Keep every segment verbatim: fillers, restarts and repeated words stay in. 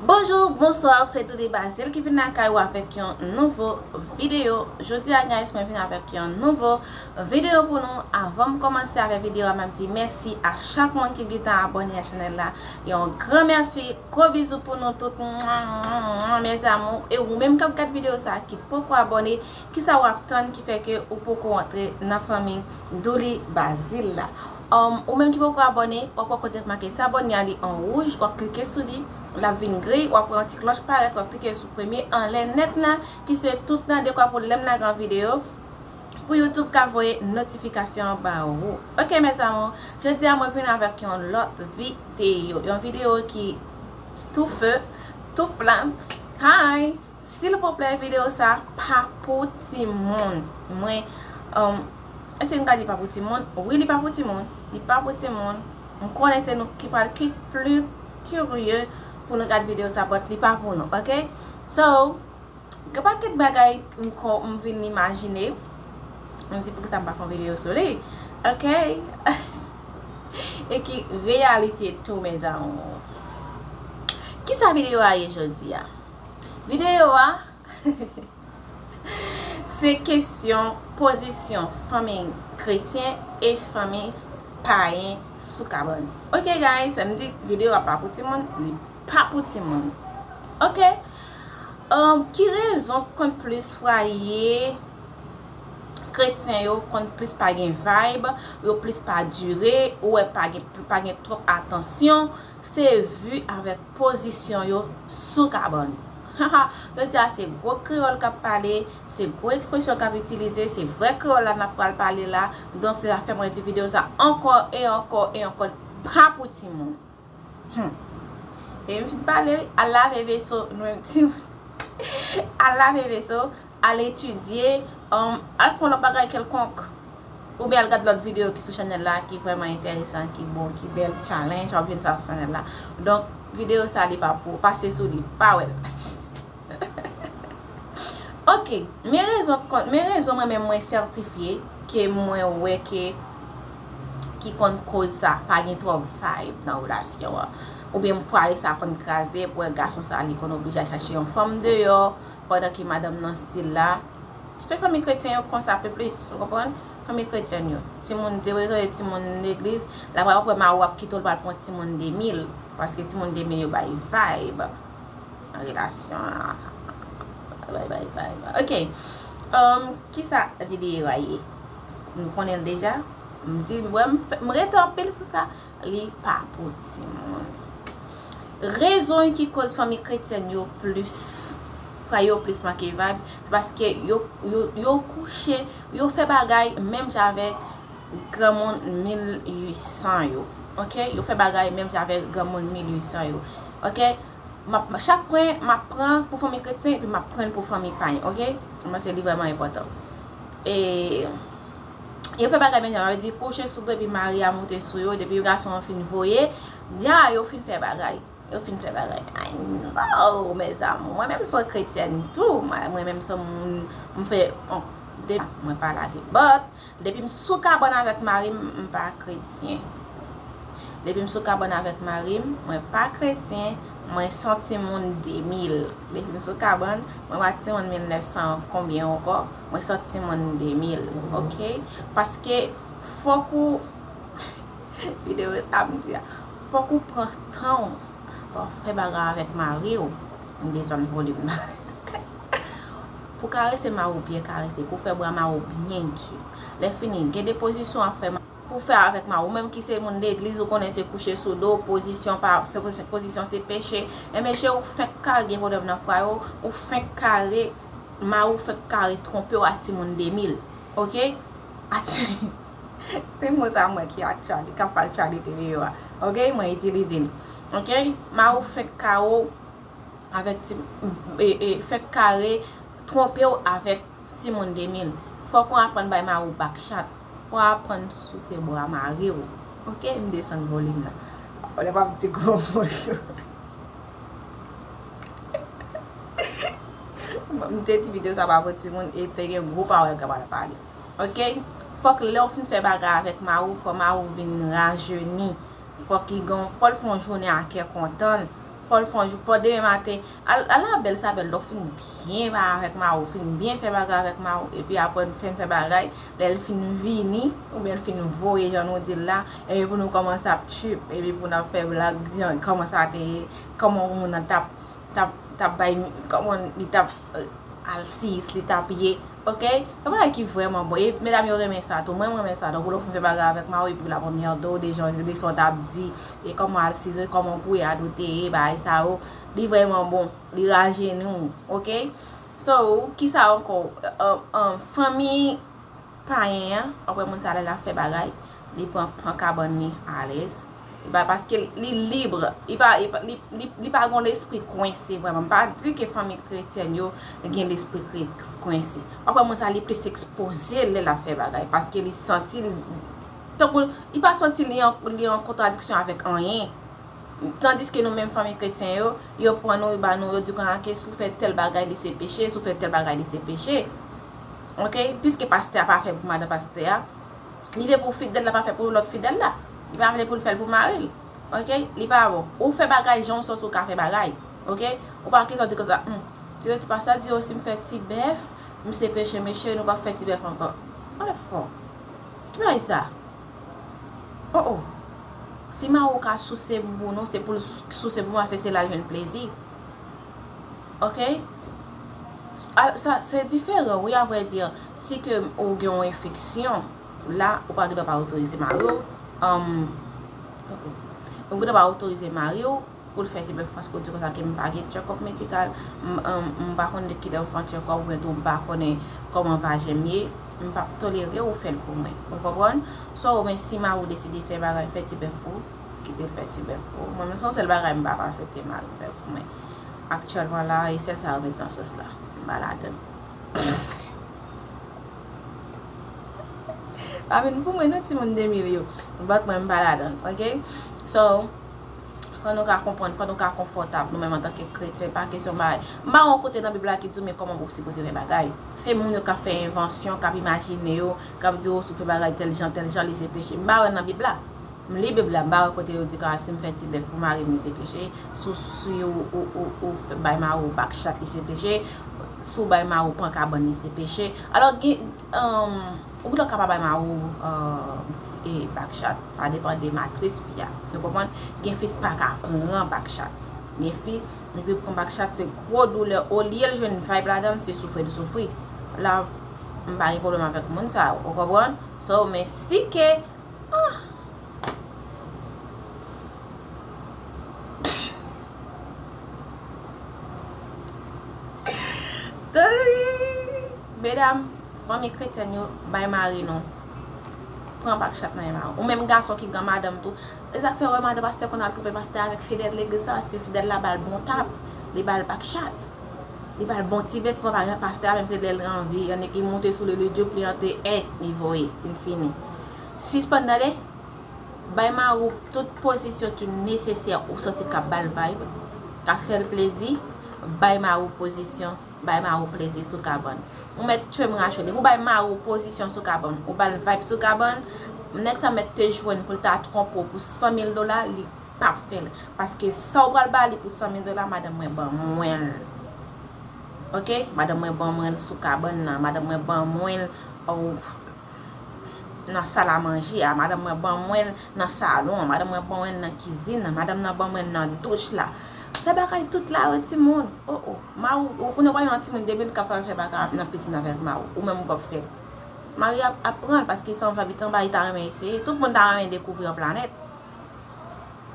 Bonjou, bonswa, se Douli Bazil ki vin lakay ou avèk yon nouvo videyo. Jodi a, guys, mwen vin avèk yon nouvo videyo pou nou. Avan m kòmanse avèk videyo a, m ap di mèsi a chak moun ki gentan abòne a chanèl la. Yon gran mèsi, gwo bizou pou nou tout, mes amours. E ou menm k ap gad videyo sa a ki poko abòne, kisa w ap tann ki fè ke ou poko antre nan fanmi Douli Bazil la? Um, ou menm ki poko abòne, w ap wè kote k make s'abonner a, li an wouj, w ap klike sou li, l ap vin gri, w ap wè yon ti klòch parèt, w ap klike sou premye anlè nèt la, ki se tout la, dekwa pou lè m lage yon videyo, pou YouTube ka voye notifikasyon an ba ou. Ok, mes amours, jodi a mwen vin avèk yon lòt videyo, yon videyo ki tou feu, tou flamme. Hi! Silvouplè, videyo sa pa pou timoun. Mwen, um, èske m ka di pa pou timoun? Wi, li pa pou timoun. Li pa pou timoun. M konnen se nou ki pral ki pli kirye pou nou gad videyo sa, but li pa pou nou, ok? So, gen pakèt bagay m ko-, m vin imajine. M di poukisa m pa fè yon videyo sou li, ok? E ki reyalite tou, mes amours. Kisa videyo a ye jodi a? Videyo a se kesyon pozisyon fanmi kretyen e fanmi payen sou kabann. Ok, guys, m di videyo a pa pou timoun, li pa pou timoun. Ok? Um, ki rezon k konn plis fwaye kretyen yo konn plis pa gen vibe, yo plis pa dire, ou wè pa gen, pa gen twòp atansyon, se vi avèk pozisyon yo sou kabann. Jodi a se gwo kreyòl k ap pale, se gwo ekspresyon k ap itilize, se vrè kreyòl la n ap pral pale la. Donk, se sa fè mwen di videyo sa ankò e ankò e ankò, pa pou timoun. Hmm. E m fin pale, wi, al lave veso, nou menm timoun. Al lave veso, al etidye, um, al fè yon lòt bagay kèlkonk. Oubyen al gad lòt videyo ki sou chanèl la, ki vrèman enteresan, ki bon, ki bèl, challenge, w ap jwenn sa sou chanèl la. Donk, videyo sa, li pa pou ou, pase sou li, pa wè l. Ok, men rezon, men rezon mwen menm mwen sètifye ke mwen wè ke ki konn koz sa, pa gen twòp vibe nan relasyon an. Oubyen fwaye sa konn kraze, pou wè gason sa, li konn oblije al chache yon fanm deyò, pandan ke madanm nan still la. Se fanmi kretyen yo konsa pi plis, ou konprann? Fanmi kretyen yo. Timoun, dezole, timoun legliz, la pral wè mari w ap kite w, l pral pran timoun de mil, paske timoun de mil yo bay vibe nan relasyon an. Bay, bay, bay, bay. Ok. Um, kisa videyo a ye? Nou konnen l deja. M di, m, m rete anpil sou sa. Li pa pou timoun. Rezon ki koz fanmi kretyèn yo plis, fwaye yo plis manke vibe, se paske yo, yo, yo kouche, yo fè bagay menm jan avèk granmoun mil uit san yo. Ok? Yo fè bagay menm jan avèk granmoun mil uit san yo. Ok? M ap, chak pwen, m ap pran pou fanmi kretyen, epi m ap pran pou fanmi payen, ok? Mwen se li vrèman enpòtan. E, yo fè bagay menm jan, sa vle di kouche sou do, epi mari a moute sou yo, depi gason an fin voye, ya, yo fin fè bagay. Yo fin fè bagay. Ay, no, mes amours. Mwen menm se yon kretyèn tou. Mwen, mwen menm se yon moun, m fè, bon, de, mwen pa lage bòt. Depi m sou kabann avèk mari m, m pa kretyen. Depi m sou kabann avèk mari m, mwen pa kretyen, mwen se yon timoun de mil. Depi m sou kabann, mwen pa timoun mil nèf san konbyen ankò, mwen se yon timoun de mil, ok? Paske fòk ou, videyo sa m di a, fòk ou pran tan w, lè w ap fè bagay avèk mari w, m desann volim nan. Pou karese mari w byen karese, pou fè bra mari w byen di. Lè fini, gen de pozisyon w ap fè pou fè avèk mari w. Ou menm ki se moun legliz, ou konnen se kouche sou do, pozisyon pa, se pozisyon se peche. Men mesye, ou fenk kare gen pwoblèm nan fwaye w, ou fenk kare, mari w fenk kare twonpe w ak timoun de mil. Ok? A ti, se mo sa mwen ki actually, k ap actualite videyo a. Ok? Mwen itilize l. Ok? Mari w fenk kare w avèk ti, e, e, fèk kare, twonpe w avèk timoun de mil. Fòk ou aprann bay mari w back shot. Fò w aprann souse bra mari w. Ok, m desann volim nan. Ou lè m ap di gwo mo yo. M te di videyo sa pa pou timoun e te gen gwo pawòl k ap pale. Ok? Fòk lè w fin fè bagay avèk mari w, fò mari w vin rajeni. Fòk li gen, fò l fè yon jounen a kè kontan l. fò l fè yon jou, fò demen maten, al, al la bèl sa bèl, lè w fin byen bay avèk mari w, fin byen fè bagay avèk mari w, epi apre n fin fè bagay, lè l fin vini, oubyen l fin voye jan nou di l la, epi pou nou kòmanse ap trip, epi pou n ap fè blag, jan, kòman sa te ye, kòman yon moun nan t ap, t ap, t ap bay, kòman li t ap, euh, al sis, li t ap ye, oke? Se yon bagay ki vrèman bon, e medam yo renmen sa tou, mwen, mwen renmen sa, donk, ou lè w fin fè bagay avèk mari w, epi l ap anmède w de jan, de sa w t ap di, e kòman al sis, kòman pou e a dote ye, bagay sa yo, li vrèman bon, li rajeni w, oke? So, kisa ankò? An, an, fanmi payen an, w ap wè moun sa lè l ap fè bagay, li pran, pran kabann li alèz. Li pa, paske li, li lib, li pa, li pa, li, li, li pa gon lespri kwense vrèman. M pa di ke fanmi kretyèn yo gen lespri kre-, kwense. W ap wè moun sa li plis ekspoze lè l ap fè bagay, paske li santi l, tankou, li pa santi li an, li an kontradiksyon avèk anyen. Tandiske nou menm fanmi kretyen yo, yo pran nou, yo ba nou, yo di konsa ke si w fè tèl bagay, li se peche, si w fè tèl bagay, li se peche. Oke? Piske pastè a pa fè pou madan pastè a, li vle pou fidèl la pa fè pou lòt fidèl la. Li pa vle pou l fè l pou mari l. Oke? Li pa bon. Ou fè bagay jan w santi w ka fè bagay. Oke? Ou pa kesyon di konsa, hmm, ti, ti pastè a di yo si m fè ti bèf, m se peche, mesye, nou p ap fè ti bèf ankò. What the fuck? Ki bagay sa? Oh, oh. Si mari w ka souse boubou nou, se pou l souse boubou a, se, se la l jwenn plezi. Oke? A, sa, se diferan, wi, a vrè di. Si ke ou gen yon enfeksyon, la, ou pa gen dwa pa otorize mari w. Um, oh, oh. Ou gen dwa pa otorize mari w pou l fè ti bèf paske w di konsa ke m pa gen check-up medikal, m, m, m pa konnen de kilè m fè yon check-up, oubyen tou m pa konnen kòman vajen m ye, m p ap tolere ou fè l pou mwen. Ou konprann? So, men si mari w deside fè bagay, fè ti bèf ou, kite l fè ti bèf ou. Mwen menm, se yon sèl bagay m pa aksepte mari m fè pou mwen. Aktyèlman la, e sèl sa yo met nan sòs la. M pa ladann. Pa vin pou mwen non, timoun de mil yo. But mwen, m pa ladann, oke? So, fò nou ka konprann, fò nou ka konfòtab nou menm antanke kretyen, pa kesyon bagay. M pa wè yon kote nan Bib la ki di w men kòman w sipoze fè bagay. Se moun yo k ap fè envansyon, k ap imajine yo, k ap di w si w fè bagay tèl jan, tèl jan, li se peche. M pa wè nan Bib la. M li Bib la, m pa wè kote yo di konsa si m fè ti bèf pou mari m, li se peche. Si w, si w, ou, ou, ou fè, bay mari w bakchat, li se peche. Si w bay mari w pran kabann, li se peche. Alò, gen, um, ou gen dwa ka pa bay mari w, um, ti, e, bakchat. Sa depann de matris fi a. Nou konprann? Gen fi k pa ka pran bakchat. Gen fi, depi l pran bakchat, se gwo doulè. Olye l jwenn vibe ladan l, se soufri l soufri. La, m pa gen pwoblèm avèk moun sa yo. Ou konprann? So, men si ke, ah, Medam, fanmi kretyèn yo, bay mari nou. Pran bakchat nan men mari. Ou menm gason ki gen madanm tou. E sa k fè w wè madan pastè konn al twonpe pastè avèk fidèl legliz la, paske fidèl la ba l bon tap, li ba l bakchat. Li ba l bon ti bèf, pastè a menm se lè l anvi, annik li moute sou li, li dipliyante, e, li voye, li fini. Sispann tande. Bay mari w tout pozisyon ki nesesè ou santi k ap ba l vibe, k ap fè l plezi. Bay mari w pozisyon, bay mari w plezi sou kabann. Ou mèt tchwe m rache li. Ou bay mari w pozisyon sou kabann, ou ba l vibe sou kabann. Nèg sa mèt te jwenn pou l ta twonpe w pou san mil dola, li p ap fè l. Paske sa w pral ba li pou san mil dola, madanm mwen ban mwen l. Oke? Madanm mwen ban mwen l sou kabann nan. Madanm mwen ban mwen l, oh, nan sal a manje a, madanm mwen ban mwen l nan salon an, madanm mwen ban mwen l nan kizin nan, madanm nan ban mwen l nan douch la. Fè bagay tout la yo, timoun. Oh, oh. Mari w, ou konnen w pa yon timoun de mil k ap fè bagay nan pisin avèk mari w. Ou menm ou p ap fè l. Mari ap, ap pran l paske se yon vibe li t anba, li ta renmen eseye. Tout moun ta renmen dekouvri yon planèt.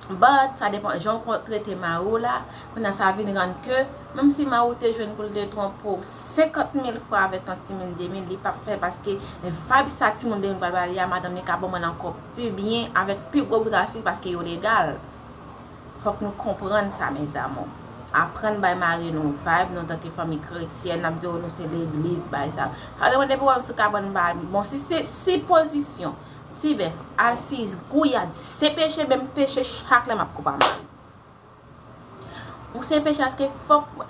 But, sa depann jan w kon-, trete mari w la. Kounye a sa vin rann ke, menm si mari w te jwenn pou l te twonpe w senkant mil fwa avèk yon timoun de mil, li p ap fè l paske vibe sa timoun de mil pral ba li a, madanm li ka ban mwen l ankò pi byen, avèk pi gwo bout asis paske yo legal. Fòk nou konprann sa, mes amours. Aprann bay mari nou vibe, nou antanke fanmi kretyèn, n ap di w nou se legliz, bay sa. Sa depann depi w wè m sou kabann m pa, bon, si se, si pozisyon ti bèf, asiz, gouyad, se peche, menm peche chak lè m ap koupe a mari. Ou se peche, paske fòk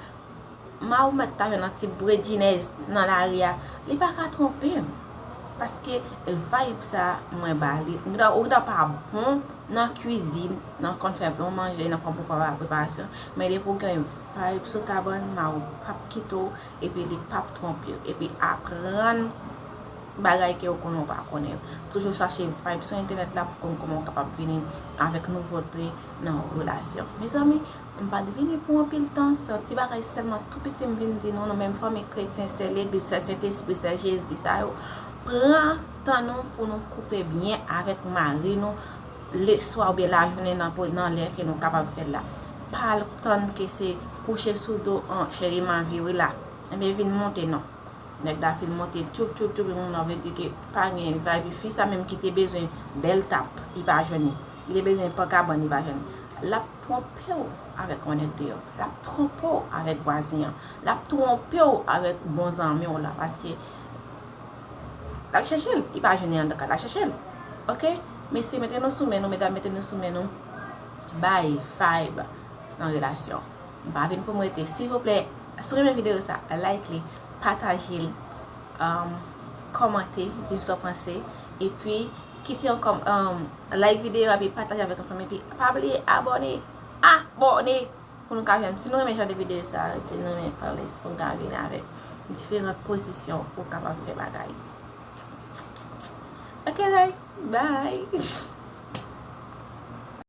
mari w mèt ta jwenn yon ti bredinèz nan lari a. Li pa ka twonpe m. Paske vibe sa mwen ba li, ou gentan pa bon nan kwizin, nan konn fè bon manje, nan konn preparasyon, men depi w gen vibe sou kabann, mari w p ap kite w, epi li p ap twonpe w. Epi aprann bagay ke w konnen ou pa konnen yo. Toujou chache vibe sou entènèt la pou konn kòman w kapab vini avèk nouvote nan yon relasyon. Mezanmi, m pa t vini pou anpil tan, se yon ti bagay sèlman tou piti m vin di nou, nou menm fanmi kretyen, sè legliz, sè Sentespri, sè Jezi sa yo, pran tan nou pou nou koupe byen avèk mari nou leswa oubyen lajounen nan, nan lè ke nou kapab fè l la. Pa al tann ke se kouche sou do an, cheri m anvi wi la. Ebyen vin monte non. Nèg la fin monte tchoup tchoup tchoup, moun nan vle di ke pa gen vibe. Fi sa menm ki te bezwen bèl tap, li pa jwenn li. Li te bezwen pan kabann, li pa jwenn li. L ap twonpe w avèk yon nèg deyò. L ap twonpe w avèk vwazen an. L ap twonpe w avèk bon zanmi w la. Paske l al chèche l, li pa jwenn li anndan kay la, l al chèche l. Oke? Mesye, mete nou sou men nou, medam, mete nou sou men nou. Bay vibe nan relasyon. M pa vin pou m rete. Silvouplè, si w renmen videyo sa, like li, pataje l, um, kòmante, di m sa w panse, epi kite yon kòm, um, like videyo a, epi pataje avèk yon fanmi, epi pa bliye abòne, abòne, pou nou ka jwenn. Si nou renmen jan de videyo sa, di nou renmen pale, pou nou ka vin avèk diferan pozisyon pou w kapab fè bagay. Oke, guys, bye!